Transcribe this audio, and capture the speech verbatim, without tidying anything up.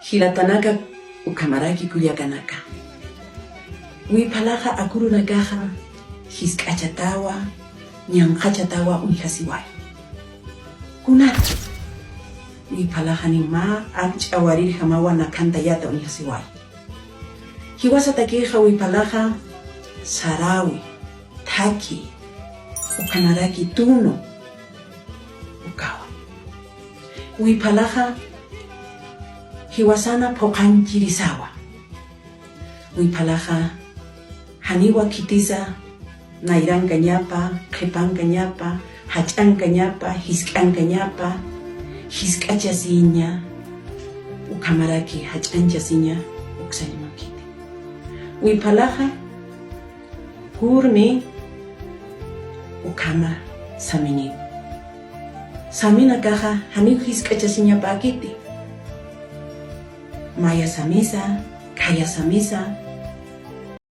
Jilatanaka ukhamaraki kullakanaka, wipalaxa akurunakaxa jisk'achatawa, ñanqachatawa uñjasiway. Kunata wipalaxa ni mä akch'a warirjamawa nakhantayata uñjasiway. Jiwasatakixa wipalaxa sarawi, thaki, ukhamaraki tunu, ukawa. Wipalaxa jiwasana phuqanchirisawa. Wipalaxa janiwa khitisa nayrankañapa, qhipankañapa, jach'ankañapa, jisk'ankañapa, jisk'achasiña, ukhamaraki jach'anchasiña uksañaman khiti. Wipalaxa jurmi ukhama samini. Saminakaxa janiw jisk'achasiñapäkiti. Maya samisa, khaya samisa,